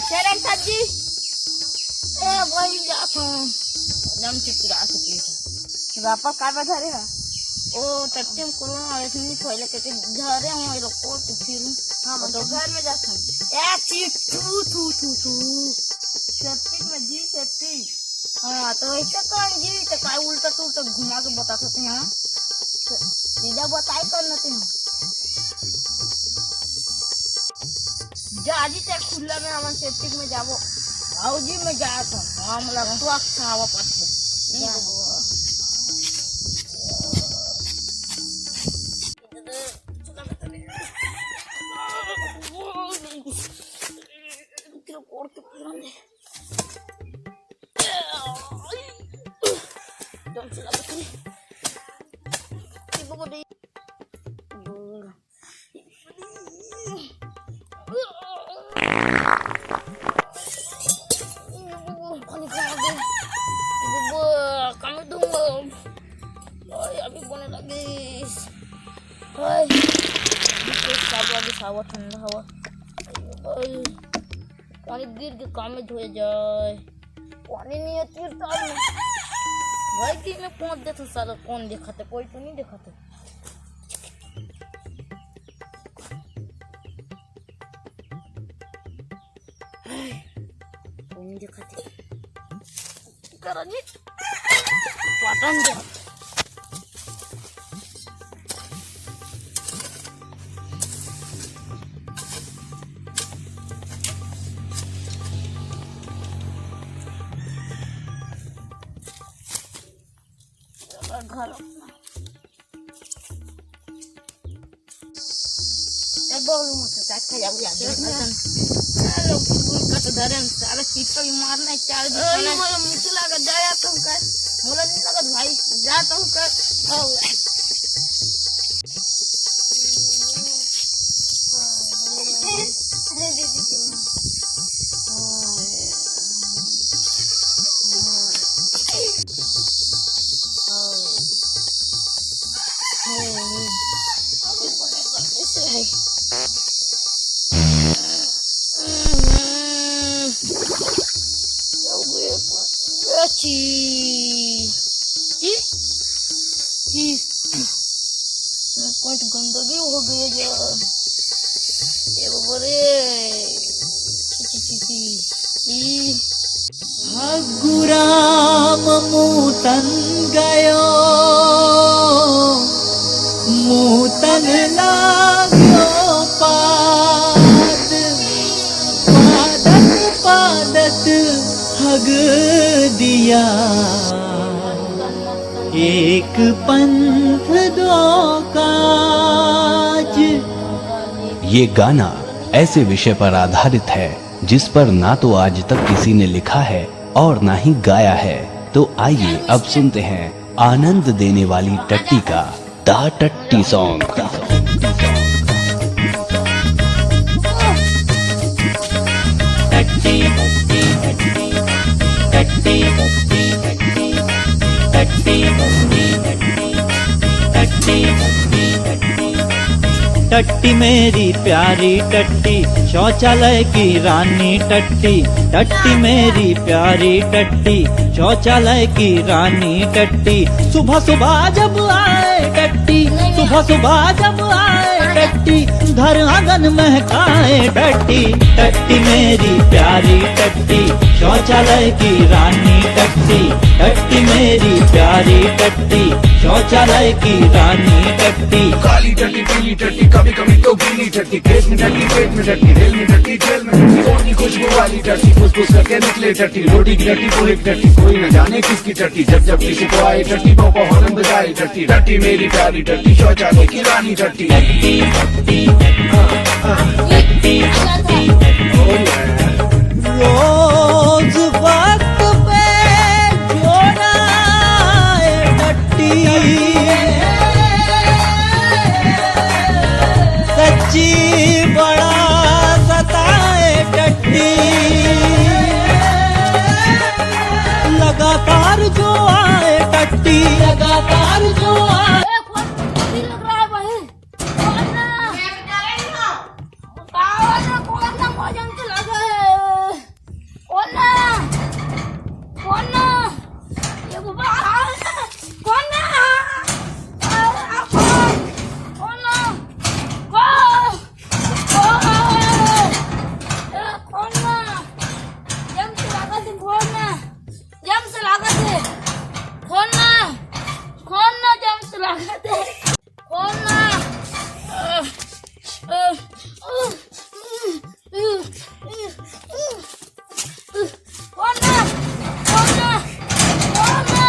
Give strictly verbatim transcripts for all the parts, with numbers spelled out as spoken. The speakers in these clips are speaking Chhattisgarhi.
चरण साहब जी, ए, वही जात हूँ। एकदम चिड़चिड़ा के पेट है। वापस का बता रहे हैं? ओ, टट्टी में कोरोना वायरस नहीं फैले, कहते धरे हूँ ये लोग को, तो फिर हम तो घर में जात हूँ। ए, छी, थू, थू, थू, थू। सेप्टिक में जी, सेप्टिक। हाँ, तो ऐसे कौन जी, तो काय उल्टा सुल्टा घुमा के बता सकते हैं, हाँ? सीधा बताए कर न तुम। जा जी, ते खुला में हमन सेप्टिक में जाबो। आओ जी, मैं जात हूँ। हम लोग तो अच्छा हवा पथे। जा। पानी खा गई। बुबा, कम दूंगा। ओए, अभी बोने लगी। ओए, अभी तो साफ लगी, सावा ठंडा हवा। ओए, पानी गिर के काम में धोए जाए। पानी नहीं है तीर ताल में। भाई, कि मैं पहुंच देता साला, कौन दिखाते? कोई तो नहीं दिखाते। कोई नहीं दिखाते। करो जी। पटन दे। घर ए, बोलू मत, का खाया हुआ है? सालो, फुल का तो धरे हम, साला चीज का भी मारना है, चार भी ओए, खाना है। मोला मुझे लगा, जा, जा तुम कर, मोला नहीं लगा भाई, जा तुम कर, आओ। कोई तो गंदगी हो गई है जो। ये वो रे। छी, छी, छी, छी। ई। हगुराम मूतन गयो, मूतन लाग्यो पाद, पादत पादत हग दिया, एक पंथ दो काज। ये गाना ऐसे विषय पर आधारित है जिस पर ना तो आज तक किसी ने लिखा है और ना ही गाया है। तो आइए अब सुनते हैं आनंद देने वाली टट्टी का दा टट्टी सॉन्ग। टट्टी मेरी प्यारी टट्टी, शौचालय की रानी टट्टी। टट्टी मेरी प्यारी टट्टी, शौचालय की रानी टट्टी। सुबह सुबह जब आए टट्टी, सुबह सुबह जब आए टट्टी, घर आंगन महकाए टट्टी। टट्टी मेरी प्यारी टट्टी, शौचालय की रानी टट्टी। टट्टी मेरी प्यारी टट्टी, शौचालय की रानी टट्टी। काली टट्टी, पीली टट्टी, कभी कभी तो गीली टट्टी। खेत में टट्टी, पेट में टट्टी, रेल में टट्टी, जेल में टट्टी, कौन सी खुशबू वाली टट्टी, फुसफुस करके निकले टट्टी। रोटी की टट्टी, पोहे की टट्टी, कोई न जाने किसकी टट्टी। जब जब किसी को आए टट्टी, पाँव पाँव हॉर्न बजाए टट्टी। टट्टी मेरी प्यारी टट्टी, शौचालय की रानी टट्टी। टट्टी, टट्टी, हाँ, हाँ, टट्टी, टट्टी, टट्टी। Oh yeah। रोज वक्त पे जोड़ाए टट्टी। ए, कौन चोरी लग रहा है भाई? कौन ना? मैं बता रही हूँ। बाबा ना, कौन ना मौजन से लगे है? कौन ना? कौन ना? ये बाबा, कौन ना? आ, आ, कौन? कौन ना? कौन? कौन? ए, कौन ना? जम से लगा दे, कौन ना? जम से लागत हे। खोलना, खोलना, जम से लागत हे। खोलना। खोलना, खोलना, खोलना,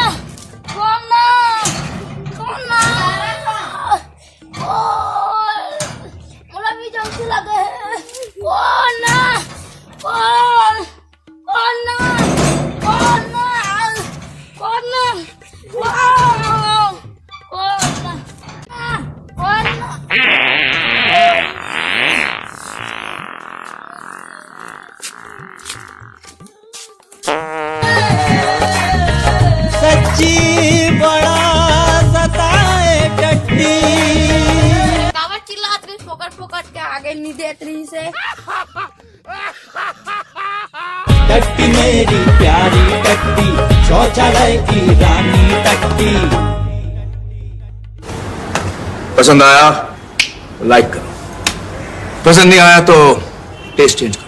खोलना, खोलना। खोल। मोला भी जम से लगे हे। खोलना, खोल। Corner! Corner! Corner! Wow! Corner! Corner! सच्ची बड़ा सताए टट्टी। काबर चिल्लात रहिस, फोकट फोकट के आगे नी देत रहिस हे। टट्टी मेरी प्यारी टट्टी, शौचालय की रानी टट्टी। पसंद आया, लाइक करो। पसंद नहीं आया तो टेस्ट चेंज करो।